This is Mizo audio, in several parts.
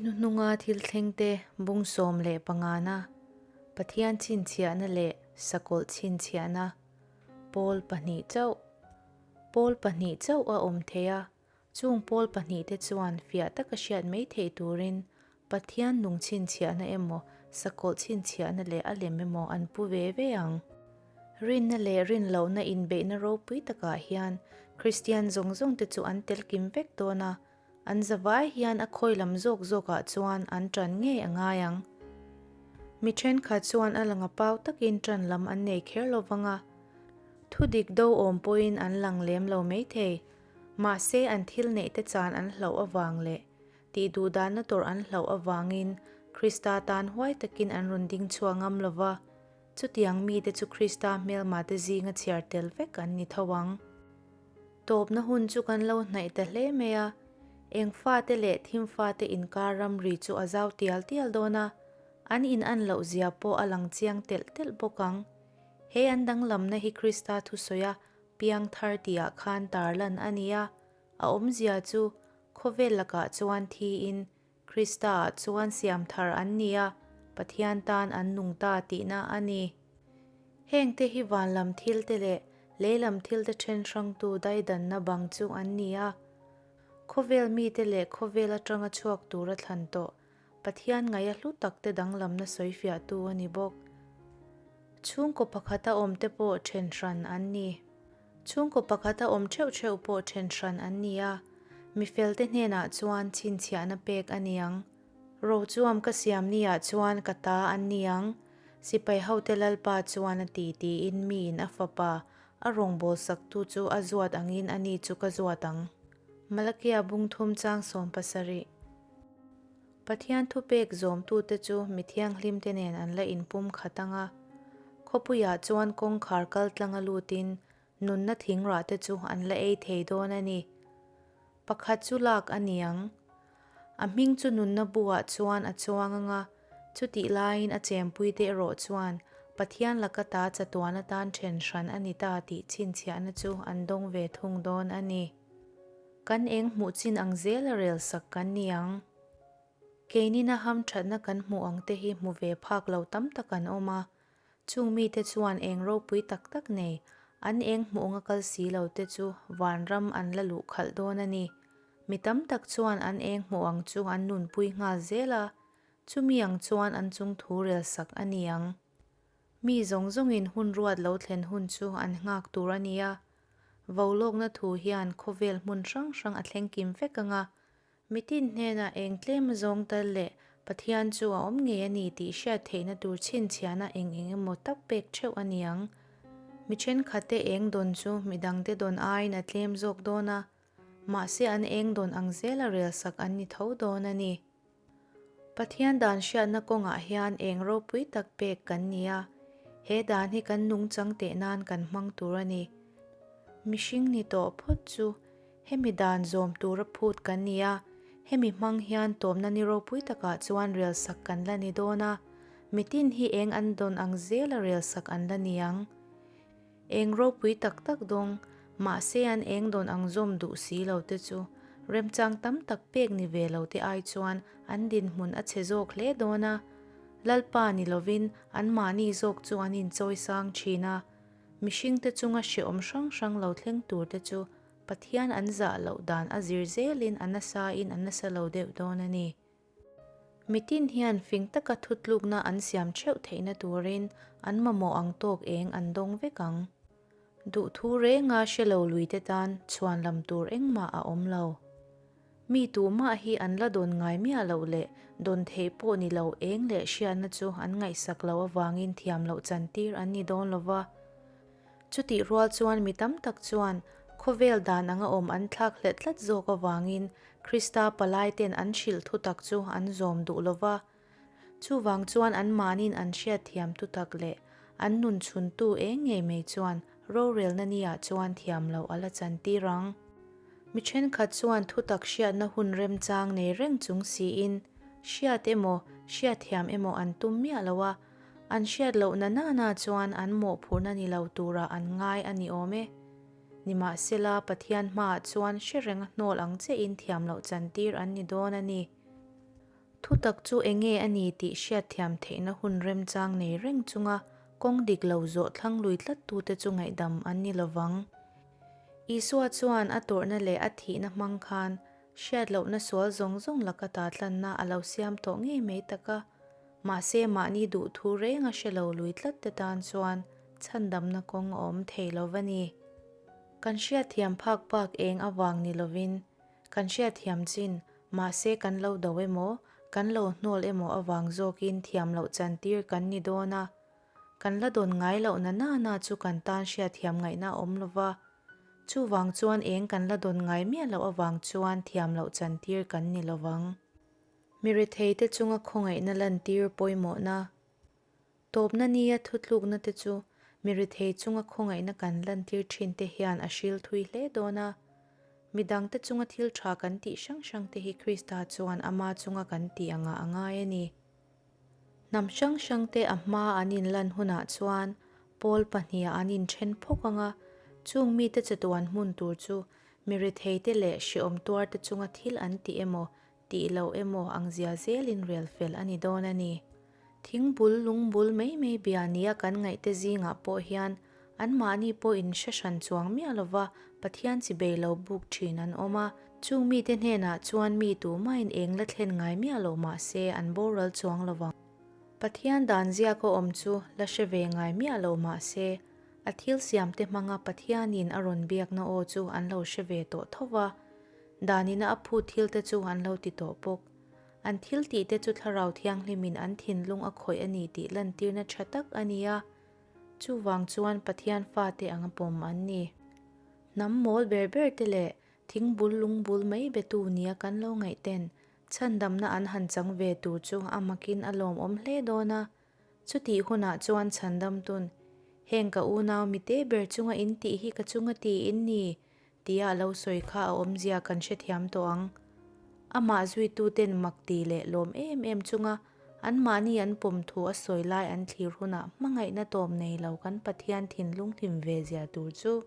hnuhnunga thil thlengte bung 15na, Pathian chhinchhiahna leh sakawlh chhinchhiahna, pawl pahnih chauh. Pawl pahnih chauh a awm thei a, chung pawl pahnihte chuan fiah taka hriat mai theih turin Pathian nung chhinchhiahna emaw, sakawlh chhinchhiahna leh a lem emaw an pu ve ve ang. Rinna leh rinlohna inbeihna ropui takah hian Kristian zawng zawngte chu an tel kim vek dawn a, an zavai hian a khawi lam zawk zawkah chuan an ṭan ngei a ngai ang. Mi ṭhenkhat chuan a langa pau takin ṭan lam an nei kher lo vang a, thudik do awm pawhin an lang lem lo maithei, mahse an thil neihte chan an hlauh avang leh Tih duhdanna tawrh an hlauh avangin Krista tan huai takin an rawn ding chhuah ngam lo va, chutiang mite chu Krista hmelmate zinga chhiar tel vek an ni tho ang. Tawpna hun chu kan lo hnaih ta hle mai a, eng fate leh thim fate inkar ramri chu a zau tial tial dawn a, an inan loh zia pawh a lang chiang telh telh bawk ang. He an danglamna hi Krista thusawia piang thar tihah khan tarlan a ni a, a awmzia chu Khawvel lakah chuan thiin Kristaah chuan siam thar an ni a, Pathian tan an nung ta tihna a ni. Hengte hi van lam thilte leh lei lam thilte then hrangtu daidanna bang chu an ni a. Khawvel mite leh khawvel atanga chhuak tura thlan tawh Pathian ngaia hlu takte danglamna sawifiahtu a ni bawk. Chhungkaw pakhata awmte pawh then hran an ni. Chhungkaw pakhata awm theuh theuh pawh then hran an ni a, mi felte hnenah chuan chhinchhiahna pek a ni ang. Rochuam ka siam niah chuan ka ta an ni ang, sipai hote Lalpa chuan a ti tiin miin a fapa a rawngbawlsaktu chu a zuat angin ani chu ka zuat ang. Malakia bung thum chang 70. Pathian thupek zawmtute chu mi thianghlimte nen an la inpum khat ang a, khawpuiah chuan kawngkhar kal tlanga lutin nunna thingrahte chu an la ei thei dawn a ni. Pakhat chu lak a ni ang. A hming chu nunna buah chuan a chuang ang a, chutih laiin a chempuite erawh chuan Pathian laka ta chatuan atan then hran a ni ta tih chhinchhiahna chu an dawng ve thung dawn a ni. Kan eng hmuh chin ang zel a rel sak kan ni ang. Keinina hamthatna kan hmuh ang te hi hmu ve phak lo tam tak an awm a, chung mite chuan eng ropui tak tak nei, an eng hmuh anga kal si lo te chu vanram an la luh khalh dawn a ni. Mi tam tak chuan an eng hmuh ang chu an nunpui nghal zel a, chumi ang chuan an chung thu rel sak a ni ang. Mi zawng zawngin hun ruat lo thlen hun chu an nghak tur a ni a, Vaulawkna thu hian khawvel hmun hrang hrang a thleng kim vek ang a, mitin hnenah eng tlem zawng tal leh Pathian chu a awm ngei a ni tih hriat theihna tur chhinchhiahna eng eng emaw tak pek theuh a ni ang. Mi thenkhatte eng dawn chu midangte dawn aiin a tlem zawk dawn a, mahse an eng dawn ang zela relsak an ni tho dawn a ni. Pathian dan hriatna kawngah hian eng ropui tak pek kan ni a, he dan hi kan nungchang teh nan kan hmang tur a ni. Mihring ni tawh phawt chu hemi dan zawm tura phut kan ni a, hemi hmang hian tawmna ni ropui takah chuan relsak kan la ni dawn a, mitin hi eng an dawn ang zela relsak an la ni ang. Eng ropui tak tak dawng, mahse an eng dawn ang zawm duh si lo te chu remchang tam tak pek ni ve lo te ai chuan an dinhmun a chhe zawk hle dawn a. Lalpa ni lovin anmahni zawk chu an inchawisang thin a, mihringte chunga hrehawm hrang hrang lo thleng tur te chu Pathian an zah loh dan a zir zelin a nasain a nasa lo deuh dawn a ni. Mitin hian fing taka thutlukna an siam theuh theihna turin an mamawh ang tawk eng an dawng vek ang. Duhthu renga hre lo luite tan chhuan lam tur engmah a awm lo. Mi tumah hi an la dawn ngai miah loh leh dawn theih pawh ni lo eng leh hriatna chu an ngaihsak loh avangin thiam loh chantir an ni dawn lo va. Chutih rual chuan mi tam tak chuan khawvel dan anga awm an thlak hleh tlat zawk avangin Krista palaiten an hrilh thutak chu an zawm duh lo va. Chuvang chuan anmahniin an hriatthiam thutak leh an nun chhuntu eng ngei mai chuan rorelna niah chuan thiam loh a la chantir ang. Mi thenkhat chuan thutak hriatna hun remchang nei reng chung siin hriat emaw hriatthiam emaw an tum miah lo a, An hriat loh na nana chuan an mawhphurhna ni lo turah an ngai a ni awm e. Nimahsela, Pathian hmaah chuan hre reng a hnawl ang che in thiam loh chantir an ni dawn a ni. Thutak chu enge a ni tih hriatthiam theihna hun remchang nei reng chunga kawng dik lo zawh thlang lui tlattute chu ngaihdam an ni lovang. Isua chuan a tawrhna leh a thihna hmang khan hriat lohna sual zawng zawng laka tatlanna a lo siam tawh ngei mai tak a, mahse mahni duhthu renga hre lo lui tlatte tan chuan chhandamna kawng a awm thei lo va ni. Kan hriatthiam phak bak eng avang ni lovin kan hriatthiam chin, mahse kan lo do emaw, kan lo hnawl emaw avang zawkin thiam loh chantir kan ni dawn a. Kan la dawn ngai loh na na na chu kan tan hriatthiam ngaihna a awm lo va. Chuvang chuan eng kan la dawn ngai miah loh avang chuan thiam loh chantir kan ni lo vang. Mi retheite chunga khawngaihna lantir pawimawhna. Tawpna nia thutlukna te chu mi rethei chunga khawngaihna kan lantir thin te hian a hril thui hle dawn a. Mi dangte chunga thil tha kan tih hrang hrang te hi Krista chuan ama chunga kan tih angah a ngai a ni. Hnam hrang hrang te a hma an inlan hunah chuan pawl pahniha an inthen phawk ang a, chung mite chatuan hmun tur chu mi retheite leh hreawm tuarte chunga thil an tih emaw tih loh emaw ang zia zelin rel fel a ni dawn a ni. Thingbul lungbul mai mai bia nia kan ngaihte zingah pawh hian anmahni pawh in hre hran chuang miah lova Pathian chi bei lo buk thin an awm a, chung mite hnenah chuan mi tumahin eng la thlen ngai miah lo mah se an boral chuang lovang. Pathian dan ziaka awm chu la hre ve ngai miah lo mah se a thil siamte hmanga Pathianin a rawn biakna aw chu an lo hre ve tawh tho va, Danina a phut thilte chu an lo ti tawh bawk. An thil tihte chu Thlarau Thianghlimin an thinlung a khawih a ni tih lantirna tha tak a ni a. Chuvang chuan Pathian fate anga pawm an ni. Hnam mawl ber berte leh thingbul lungbul mai betu nia kan lo ngaihten chhandamna an han chang ve tur chu a makin a lawmawm hle dawn a. Chutih hunah chuan chhandamtun, Heng ka unau mite ber chunga in tih hi ka chunga ti in ni, Tia a lo sawi kha a awmzia kan hrethiam tawh ang. Amah zuituten mak ti leh lawm em em chunga anmahni an pawm thu a sawi lai an thlir hunah hmangaihna tawm nei lo kan Pathian thinlung hlim ve zia tur chu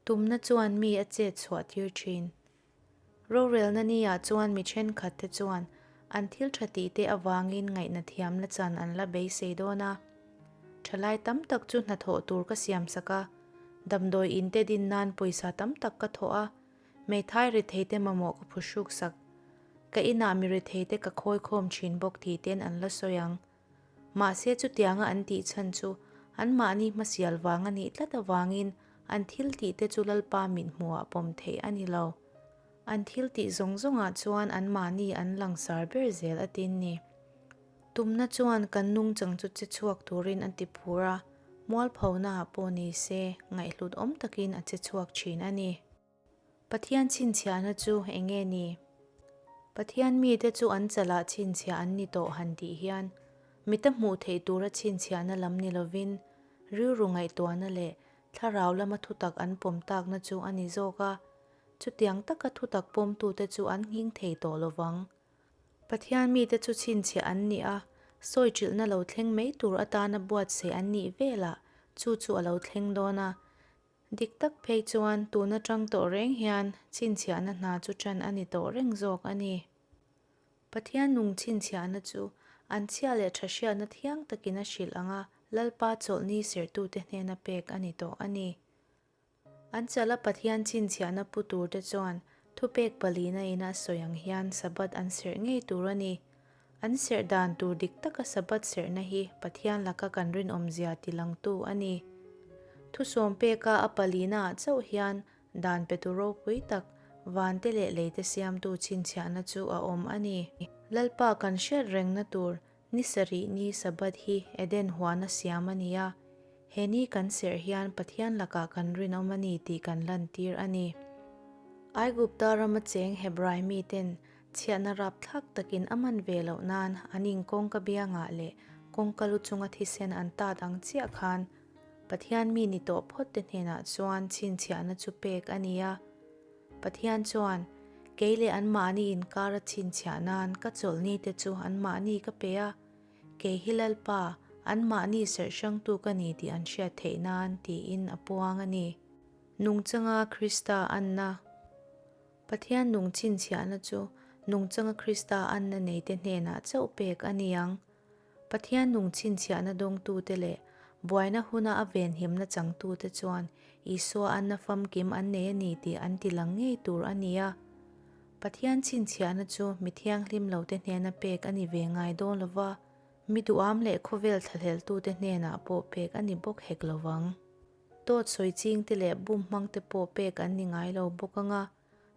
tumna chuan mi a chet chhuah tir thin. Rorelna ni-ah chuan mi thenkhatte chuan an thil tha tihte avangin ngaihna thiamna chan an la beisei dawn a. Thalai tam tak chu hnathawh tur ka siamsak a, damdawi inte din nan pawisa tam tak ka thawh a, hmeithai retheite mamawh ka phuhruksak. Ka inah mi retheite ka khawikhawm thin bawk tihten an la sawi ang. Mahse chutianga an tih chhan chu anmahni hmasial vang a nih tlat avangin an thil tihte chu Lalpa mithmuhah pawm theih a ni lo. An thil tih zawng zawngah chuan anmahni an langsar ber zel a tin ni. Tumna chuan kan nungchang chu che chhuak turin a ti phur a, mualphonaah pawh ni se ngaihhlut awm takin a che chhuak thin a ni. Pathian chhinchhiahna chu eng nge ni? Pathian mite chu an chalah chhinchhiah an ni tawh han tih hian mita hmuh theih tura chhinchhiahna lam ni lovin rilru ngaihtuahna leh thlarau lama thutak an pawm takna chu a ni zawk a, chutiang taka thutak pawmtute chu an nghing thei tawh lovang. Pathian mite chu chhinchhiah an ni a, sawi ṭilhna lo thleng mai tur atana buatsaih an nih velah chu chu a lo thleng dawn a, Dik tak phei chuan tun atang tawh reng hian chhinchhiahna hna chu ṭan a ni tawh reng zawk a ni. Pathian nung chhinchhiahna chu an chhia leh ṭha hriatna thiang takin a hrilh ang a, Lalpa chawlhni serhtute hnena pek a ni tawh a ni. An chala Pathian chhinchhiahna pu turte chuan thupek palina ina sawi ang hian Sabbath an serh ngei tur a ni. An serh dan tur dik taka Sabbath serhna hi Pathian laka kan rinawmzia tilangtu a ni. Thusawm peka a palinaah chauh hian dan petu ropui tak, vante leh leite siamtu chhinchhiahna chu a awm a ni. Lalpa kan hriat rengna tur ni sarih ni Sabbath hi Eden huana siam a ni a, he ni kan serh hian Pathian lakah kan rinawm a ni tih kan lantir a ni. Aigupta rama cheng Hebrai miten Chhiatna rapthlak takin a man ve loh nan an in kawngka biangah leh kawngka lu chunga thisen an tat ang chiah khan Pathian mi ni tawh phawt te hnenah chuan chhinchhiahna chu pek a ni a. Pathian chuan, Kei leh anmahni inkara chhinchhiah nan ka chawlhni te chu anmahni ka pe a, kei hi Lalpa, anmahni serh hrangtu ka ni tih an hriat theih nan, tiin a puang a ni. Nungchanga Krista anna. Pathian nung chhinchhiahna chu Nungchanga Krista anna neite hnenah chauh pek a ni ang. Pathian nung chhinchhiahna dawngtute leh buaina huna a venhimna changtute chuan Isua anna famkim an nei a ni tih an ti lang ngei tur a ni a. Pathian chhinchhiahna chu mi thianghlim lote hnena pek a ni ve ngai dawn lo va, mi duham leh khawvel thlahleltute hnenah pawh pek a ni bawk hek lo vang. Dawt sawi chingte leh bum hmangte pawh pek an ni ngai lo bawk ang a.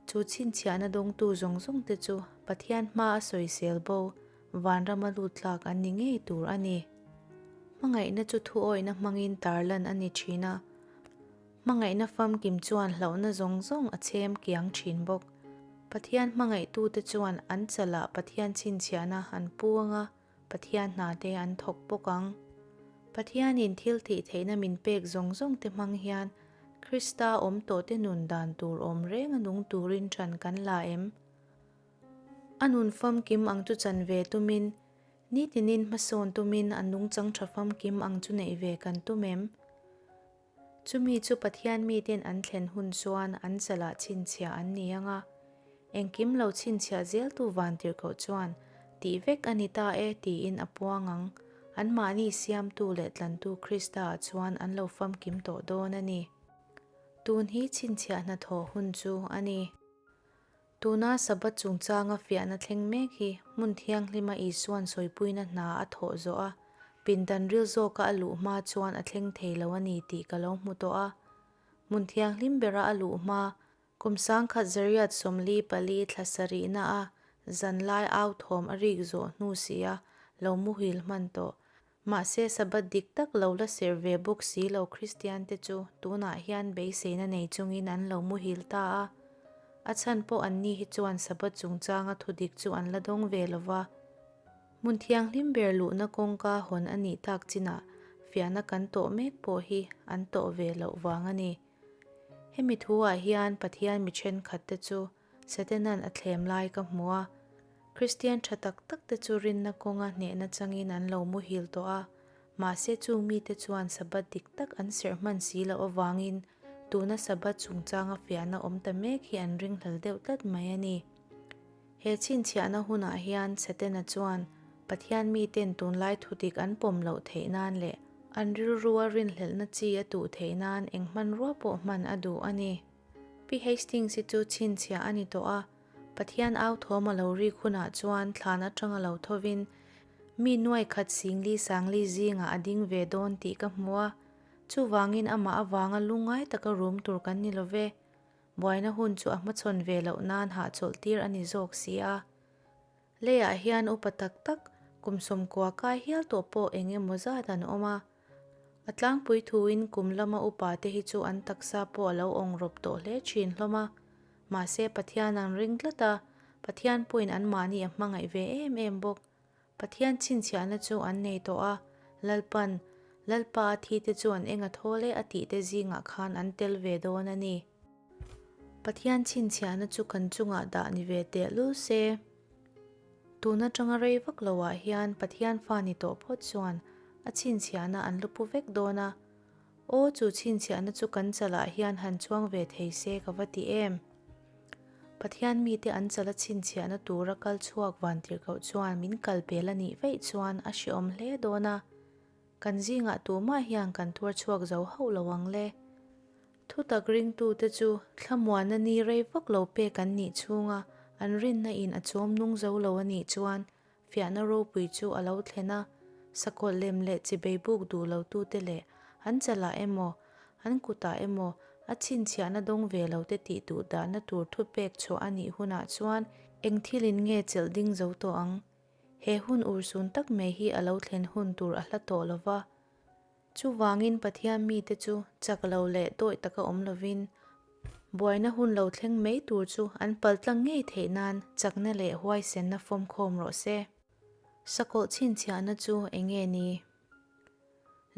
Chu chhinchhiahna dawngtu zawng zawng te chu Pathian hma a sawisel bo, vanrama lut tlak an ni ngei tur a ni. Hmangaihna chu thuawihna hmangin tarlan a ni thin a. Hmangaihna famkim chuan hlauhna zawng zawng a chhem kiang thin bawk. Pathian hmangaihtute chuan an chalah Pathian chhinchhiahna an pu ang a, Pathian hna te an thawk bawk ang. Pathianin thil tih theihna min pek zawng zawng te hmang hian Krista awm tawh te nun dan tur awm reng a nung turin ṭan kan la em? A nun famkim ang chu chan ve tumin, nitinin hmasawn tumin a nungchang ṭha famkim ang chu neih ve kan tum em? Chumi chu Pathian miten an thlen hun chuan an chalah chhinchhiah an ni ang a, engkim lo chhinchhiah zeltu vantirhkoh chuan, Tih vek a ni ta e, tiin a puang ang. Anmahni siamtu leh tlantu Krista-ah chuan an lo famkim tawh dawn a ni. Tun hi chhinchhiah hnathawh hun chu a ni. Tuna Sabbath chungchanga fiahna thleng mek hi hmun thianghlima Isua'n sawipuina hna a thawh zawh a, pindan ril zawka a luh hma chuan a thleng thei lo a ni tih ka lo hmu tawh a. Hmun thianghlim bera a luh hma, kum sangkhat zariat 44 thla sarihna a zanlai au thawm a rik zawh hnu sia lo muhil hman tawh. Mahse Sabbath dik tak lo la serh ve bawk si lo Kristian te chu tunah hian beiseina nei chungin an lo muhil ta a. A chhan pawh anni hi chuan Sabbath chungchanga thudik chu an la dawng ve lo va. Hmun thianghlim ber luhna kawngka hawn a nih tak chinah fiahna kan tawh mek pawh hi an tawh ve loh vang a ni. Hemi thuah hian Pathian mi thenkhat te chu Setanan a thlem lai ka hmu a, Kristian tha tak tak te chu rinna kawnga hnehna changin an lo muhil tawh a, mahse chung mite chuan Sabbath dik tak an serh hman si loh avangin tuna Sabbath chungchanga fiahna awm ta mek hi an ringhlel deuh tlat mai a ni. He chhinchhiahna hunah hian Setana chuan Pathian miten tunlai thudik an pawm loh theih nan leh an rilrua rinhlelhna chi a tuh theih nan eng hmanrua pawh hman a duh a ni. Pi Hastings hi chu chhinchhiah a ni tawh a, Pathian au thawm a lo rik hunah chuan thlan atanga lo thovin mi nuai khat singli sangli zingah a ding ve dawn tih ka hmu a, chuvangin amah avanga lungngai taka rum tur kan ni lo ve. Buaina hun chu a hmachhawn ve loh nan hahchawlh tir a ni zawk si a. Leiah hian upa tak tak kum 90 kai hial tawh pawh eng emaw zat an awm a. A tlangpui thuin kum lama upa te hi chu an taksa pawh a lo awng rawp tawh hle thin hlawm a. Mahse Pathian an ring tlat a, Pathian pawhin anmahni a hmangaih ve em em bawk. Pathian chhinchhiahna chu an nei tawh a, Lalpan, Lalpa a thi te chu an eng a thawl e a tih te zingah khan an tel ve dawn a ni. Pathian chhinchhiahna chu kan chungah dah ni ve teh lul se. Tun atanga rei vak loah hian Pathian fa ni tawh phawt chuan a chhinchhiahna an lu pu vek dawn a. Aw chu chhinchhiahna chu kan chalah hian han chuang ve thei se ka va ti em. Pathian mite an chala chhinchhiahna tura kal chhuak vantirhkoh chuan min kal pel a nih vaih chuan a hreawm hle dawn a. Kan zingah tumah hian kan tuar chhuak zo hauh lo ang le. Thutak ringtute chu thlamuanna ni rei vak lo pek an nih chhunga an rinna in a chawm nung zo lo a nih chuan fiahna ropui chu a lo thlen a, sakawlh lem leh chibei buk duh lotute leh an chalah emaw, an kutah emaw a chhinchhiahna dawng ve lote tih duh dahna tur thupek chhuah a nih hunah chuan eng thilin nge chelh ding zo tawh ang? He hun urhsun tak mai hi a lo thlen hun tur a hla tawh lo va. Chuvangin Pathian mite chu chak lo leh dawih taka awm lovin, buaina hun lo thleng mai tur chu an paltlang ngei theih nan chakna leh huaisenna fawmkhawm rawh se. Sakawlh chhinchhiahna chu eng nge ni?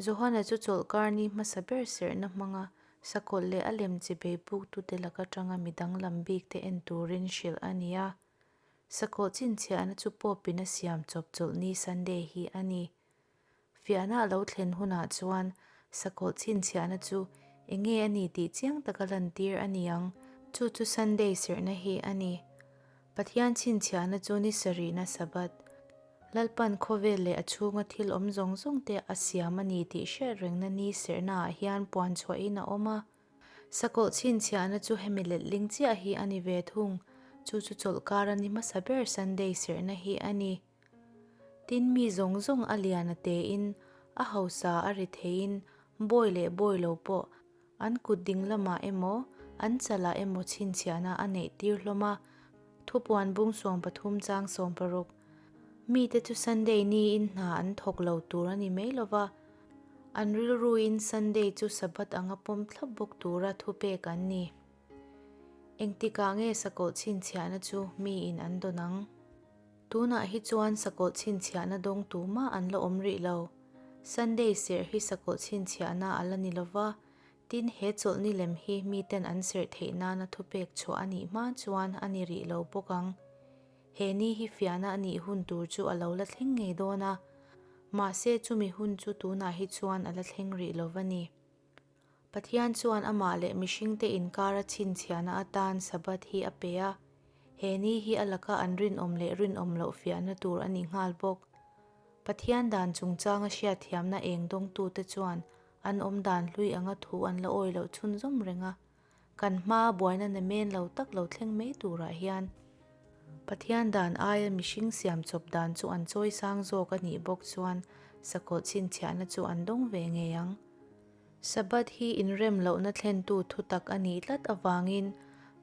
Johana chu chawlhkar ni hmasa ber serhna hmanga sakawlh leh a lem chi bei buktute lak atanga mi danglam bikte en turin hrilh a ni a. Sakawlh chhinchhiahna chu Pope-in a siam chawp chawlhni Sunday hi a ni. Fiahna a lo thlen hunah chuan sakawlh chhinchhiahna chu eng nge a ni tih chiang taka lantir a ni ang. Chu chu Sunday serhna hi a ni. Pathian chhinchhiahna chu ni sarihna Sabbath, Lalpan khawvel leh a chhunga thil awm zawng zawng te a siam a ni tih hriat rengna ni serhnaah hian puan chhuahin a awm a. Sakawlh chhinchhiahna chu hemi letling chiah hi a ni ve thung, chu chu chawlhkar a ni hmasa ber Sunday serhna hi a ni. Tin mi zawng zawng a lian a tein, a hausa a ri theiin, bawi leh bawi lo pawh an kut ding lamah emaw, an chalah emaw chhinchhiahna a neih tir hlawm a, thupuan bung 13 chang 16. Mite chu Sunday niin hna an thawk lo tur a ni mai lo va, an rilruin Sunday chu Sabbath anga pawm thlap bawk tura thupek an ni. Engtikah nge sakawlh chhinchhiahna chu miin an dawn ang? Tunah hi chuan sakawlh chhinchhiahna dawng tumah an la awm rih lo. Sunday serh hi sakawlh chhinchhiahna a la ni lo va, tin he chawlhni lem hi miten an serh theih nana thupek chhuah a nih hma chuan a ni rih lo bawk ang. He ni hi fiahna a nih hun tur chu a lo la thleng ngei dawn a, mahse chumi hun chu tunah hi chuan a la thleng rih lo va ni. Pathian chuan amah leh mihringte inkara chhinchhiahna atan Sabbath hi a pe a, he ni hi a laka an rinawm leh rinawm loh fiahna tur a ni nghal bawk. Pathian dan chungchanga hriatthiamna eng dawngtute chuan an awm dan hlui anga thu an la awi loh chhunzawm reng a, kan hmaa buaina namen lo tak lo thleng mai turah hian Pathian dan aia mihring siam chawp dan chu an chawi sang zawk a nih bawk chuan sakawlh chhinchhiahna chu an dawng ve ngei ang. Sabbath hi inrem lohna thlentu thutak a nih tlat avangin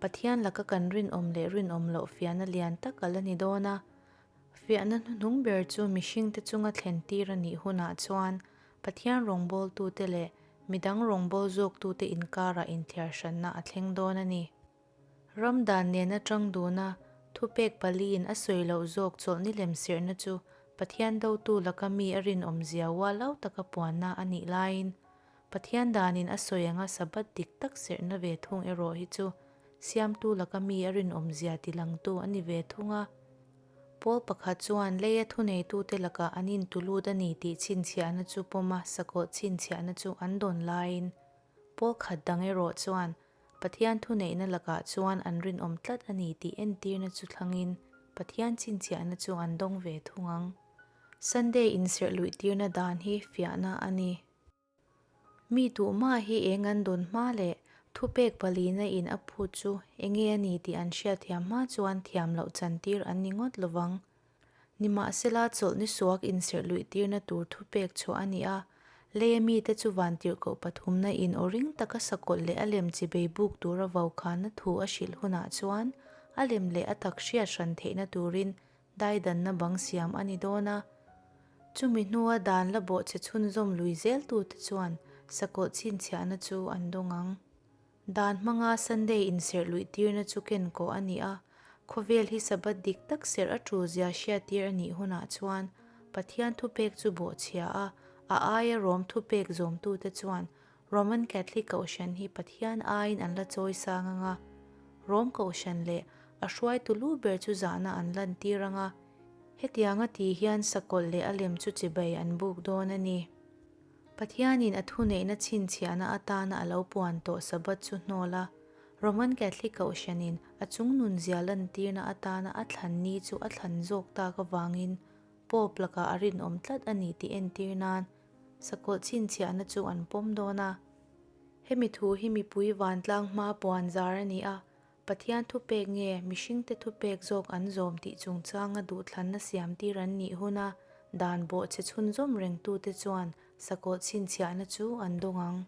Pathian laka kan rinawm leh rinawm loh fiahna lian tak a la ni dawn a. Fiahna hnuhnung ber chu mihringte chunga thlentir a nih hunah chuan Pathian rawngbawltute leh midang rawngbâwl zawktute inkarah inthiar hranna a thleng dawn a ni. Ram dan nena ṭang duna thupek paliin a sawi loh zawk chawlhni lem sirhna chu Pathian dotu laka mi a rinawmzia ualau taka puanna a nih laiin Pathian danin a sawi anga Sabbath dik tak serhna ve thung erawh hi chu Siamtu laka mi a rinawmzia tilangtu a ni ve thung a. Pawl pakhat chuan leia thuneitute lakah an intulut a ni tih chhinchhiahna chu pawma sakawlh chhinchhiahna chu an dawn laiin pawl khat dang erawh chuan Pathian thuneihna lakah chuan an rinawm tlat a ni tih entirna chu thlangin Pathian chhinchhiahna chu an dawng ve thung ang. Sunday inserh luihtirna dan hi fiahna a ni. Mi tuhma hi eng an dawn hma leh thupek palina in a phut chu enge a ni tih an hriatthiam hma chuan thiam loh chantir an ni ngawt lovang. Nimahsela chawlhni suak inserh luihtirna tur thupek chhuah a ni a, leia mite chu vantirhkoh pathumna in aw ring taka sakawlh leh a lem chi bei buk tura vaukhana thu a hrilh hunah chuan a lem leh a tak hriat hran theihna turin Daidanna bang siam a ni dawn a, chumi hnua dan la bawhchhe chhunzawm lui zeltute chuan sakawlh chhinchhiahna chu an dawng ang. Dan hmanga Sunday inserh luihtirna chu ken kawh a ni a, khawvel hi Sabbath dik tak serh a ṭulzia hriattir a nih hunah chuan Pathian thupek chu bawhchhia a, a aia Rom thupek zawmtute chuan Roman Catholic Kohhran hi Pathian aiin an la chawi sang ang a, Rom Kohhran leh a hruaitu lu ber chu zahna an lantir ang a, hetianga ti hian sakawlh leh a lem chu chibai an buk dawn a ni. Pathianin a thuneihna chhinchhiahna atana a lo puan tawh Sabbath chu hnawl a, Roman Catholic Kohhranin a chungnunzia lantirna atana a thlan ni chu a thlan zawk tak avangin Pope lakah a rinawm tlat a ni tih entir nan Sakawlh chhinchhiahna chu an pawm dawn a. Hemi thu hi mipui vantlang hma puan zar a ni a, Pathian thupek nge mihringte thupek zawk an zawm tih chungchanga duhthlanna siamtir an nih huna dan bawhchhe chhunzawm rengtute chuan sakawlh chhinchhiahna chu an dawng ang.